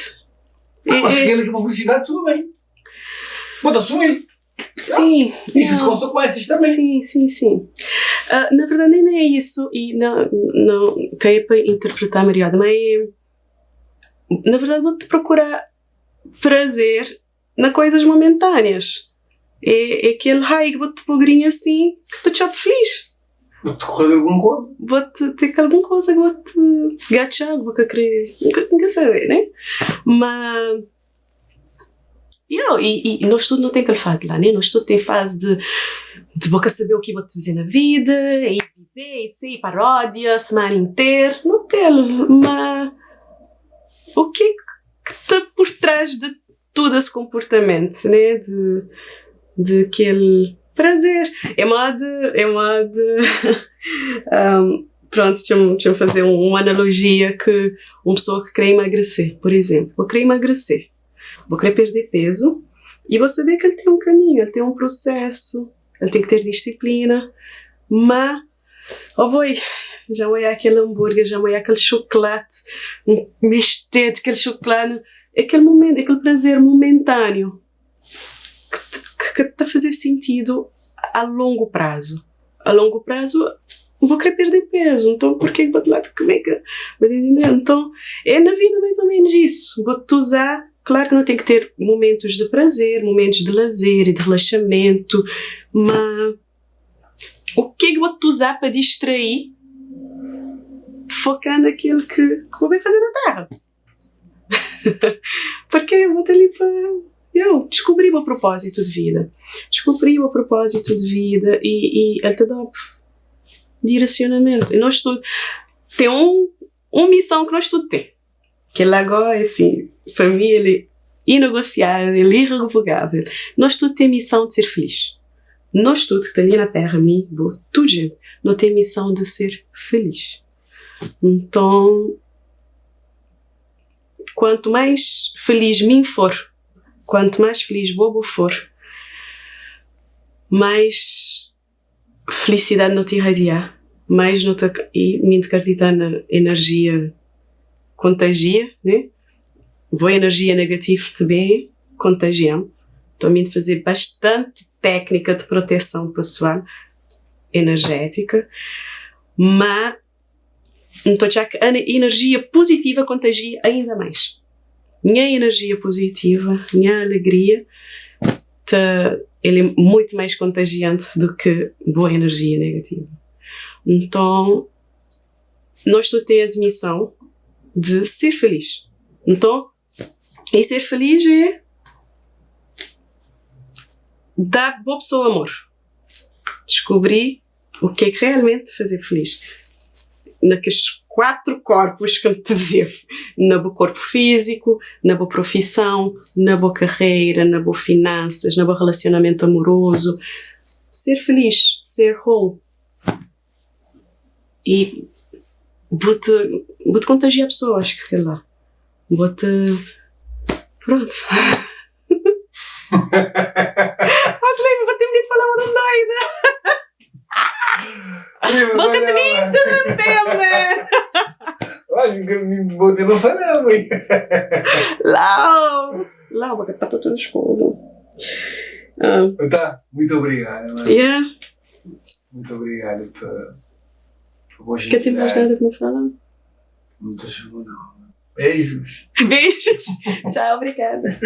É, ah, mas se aquele que é boa felicidade, tudo bem. Vou-te assumir. Sim. Isso consequências também. Sim, sim, sim. Na verdade, nem é isso, e não, não, que é para interpretar, Mariada, mas é, na verdade, vou-te procurar prazer na coisas momentâneas. É, é aquele raio que vou-te pôr assim que te chama feliz. Vou-te correr alguma coisa. Vou-te ter alguma coisa que vou-te gachar, vou querer. Nunca, nunca saber, né? Mas. Yeah, e nós tudo não tem aquela fase lá, né? Nós tudo tem fase de boca saber o que vou-te fazer na vida, e beber, e sair paródia, semana inteira. Não tem, mas. O que é que está por trás de todo esse comportamento, né? De aquele prazer. É uma de. É uma de um, pronto, deixa-me deixa fazer uma analogia que uma pessoa que quer emagrecer, por exemplo. Vou querer emagrecer, vou querer perder peso e vou saber que ele tem um caminho, ele tem um processo. El ten ki ter disiplina. Má, oh boi, dja N oiá kel anburger, dja N oiá kel xuklati, N mestê di kel xuklati. É kel momentu, é kel prazer mumentâniu ki ka ta faze sentidu a longu prazu. A longu prazu, N bo kre perde pezu, nton purke ki bo ta la ta kume ka? Bo ta intende? Nton, é na vida mais ou menos isso, bo ta uza, klaru ki no ten ki ter momentus di prazer, momentus di lazer i di relaxamentu, ma o ke ki bo ta uza pa distrai, foka na kel ki bo ben faze na tera. Porque bo ta li pa eu descobri bo propósito de vida. Descobri bo propósito de vida e, e el ta da direcionamento. E nós tudo tem um, um missão que nós tudo tem. Que lá agora, assim, para mim ele é inegociável, irrevogável. Nós tudo tem missão de ser feliz. Nós tudo que tá ali na terra, mim, bo, tudo gente, nós tem missão de ser feliz. Nton, kuantu mais feliz mi N for, kuantu mais feliz bo bu for, mais felisidadi nu ta irradiá, mais nu ta i mi N ta kridita na enerjia kontajia, né? Bo enerjia negativu tanbe kontajia-m. Nton mi N ta faze bastanti téknika di proteson pesoal enerjétika. Má N ta odja ki enerjia puzitiva kontajia ainda más. Nha enerjia puzitiva, nha alegria ta el é muitu más kontajianti du ki bo enerjia negativa. Nton, nos tudu ten es mison di ser feliz. Nton, e ser feliz é da bo pesoa amor, diskubri. O que é que realmente te fazer feliz? Na kes 4 korpus ki N ta dizeba, na bu korpu fíziku, na bu profison, na bu karreira, na bu finansas, na bu relasionamentu amorozu. Ser feliz, ser whole i bu ta bu ta kontajia pesoas ku kel-la. Bu ta prontu. Atleti, bo ten medu fala ma ta doida. Bo ka ta nem interrompem, man. Bo ten pa fala, mãe. Lau, lau, bo ka tapa tudu as kuza. Tá, muito obrigado. Mano. Yeah. Muito obrigado pa, pa boa Ka ten mais nada pa fala? Não te julgo, não. Beijos. Beijos. Tchau, obrigada.